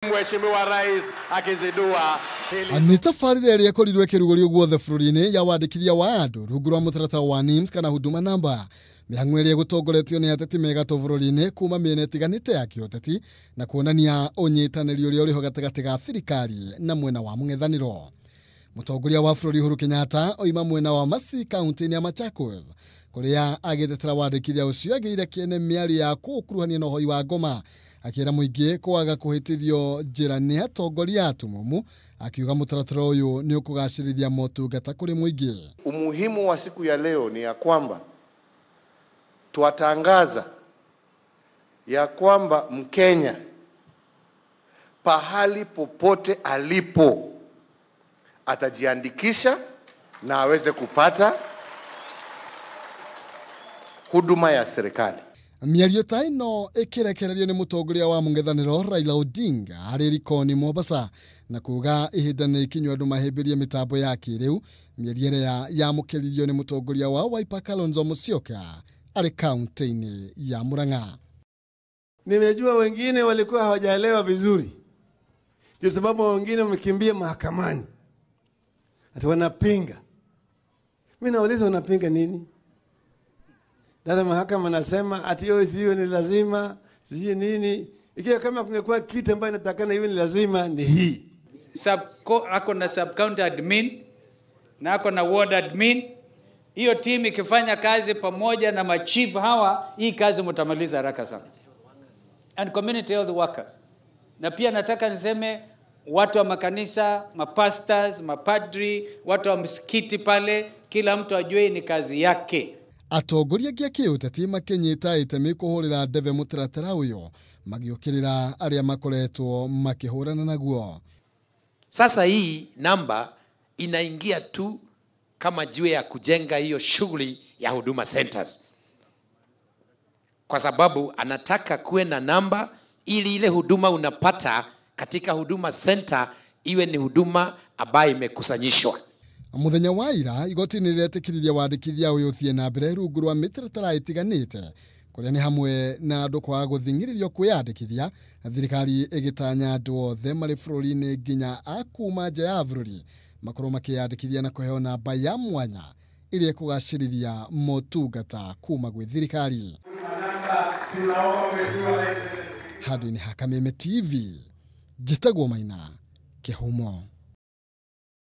Mheshimiwa Rais akizindua hili. Nĩ tabarĩra ĩrĩa ĩkorirwo ĩkĩrugũrio guothe bũrũri-inĩ ya wandĩkithia wa andũ rungu rwa mũtaratara wa NIMS kana Huduma Namba, mĩhang'o ĩrĩa ĩgũtongoretio nĩ ateti megatũ bũrũri-inĩ kuma mĩena ĩtiganĩte ya kĩũteti na kuonania ũnyitanĩri ũrĩa ũrĩho gatagatĩ ga thirikari na mwena wa mũng'ethanĩro. Mũtongoria wa bũrũri Uhuru Kenyatta oima mwena wa Masii kaunti-inĩ ya Machakos kũrĩa agĩtetera wandĩkithia ũcio agĩire kĩene mĩario ya kũũkuruhania na ũhoi wa ngoma, akĩra mũingĩ kwaga kũhĩtithio njĩra nĩ atongoria atumumu, akiuga mũtaratara ũyũ nĩ ũkũgacĩrithia motungata kũrĩ mũingĩ. Umuhimu wa siku ya leo ni ya kwamba twatangaza ya kwamba Mkenya pahali popote alipo atajiandikisha na aweze kupata huduma ya serikali. Mĩario ta ĩno ĩkĩrekererio nĩ mũtongoria wa mũng'ethanĩro Raila Odinga arĩ Likoni Mombasa na kuga ihinda nĩ ikinyu andũ mahĩmbĩrie mĩtambo ya kĩrĩu, mĩario ĩrĩa yamũkĩririo nĩ mũtongoria wa Wiper Kalonzo Musyoka arĩ kaunti-inĩ ya Murang'a. Nimejua wengine walikuwa hawajaelewa vizuri, ndio sababu wengine wamekimbia mahakamani ati wanapinga. Mimi nauliza, wanapinga nini? Dada mahakama nasema ati hiyo siyo ni lazima, sijui nini. Ikiwa kama kungekuwa kitu ambayo inatakana iwe ni lazima ni hii. Ako na sub county admin na ako na ward admin. Hiyo team ikifanya kazi pamoja na machief hawa, hii kazi mtamaliza haraka sana. And community health workers. Na pia nataka niseme watu wa makanisa, mapastors, mapadri, watu wa msikiti pale, kila mtu ajue ni kazi yake. Atongoria a kĩũteti makĩnyita itemi kũhũrĩra ndebe mũtaratara ũyũ magĩũkĩrĩra arĩa makoretwo makĩhũrana naguo. Sasa hii namba inaingia tu kama jiwe ya kujenga hiyo shughuli ya Huduma Centers, kwa sababu anataka kuwe na namba ili ile huduma unapata katika Huduma Center iwe ni huduma ambayo imekusanyishwa. Muthenya wa ira igoti nĩ rĩretĩkĩririe wandĩkithia ũyũ ũthiĩ na mbere rungu rwa mĩtaratara ĩtiganĩte kũrĩa nĩ hamwe na andũ kwaga gũthing'ĩrĩrio kwĩyandĩkithia, thirikari ĩgĩtanya andũ othe marĩ bũrũri-inĩ nginya a kuma nja ya bũrũri makorwo makĩyandĩkithia na kũheo namba ya mwanya ĩrĩa ĩkũgacĩrithia motungata kuma gwĩ thirikari. Handũ-inĩ ha Kameme TV, njĩtagwo Maina Kĩhumo.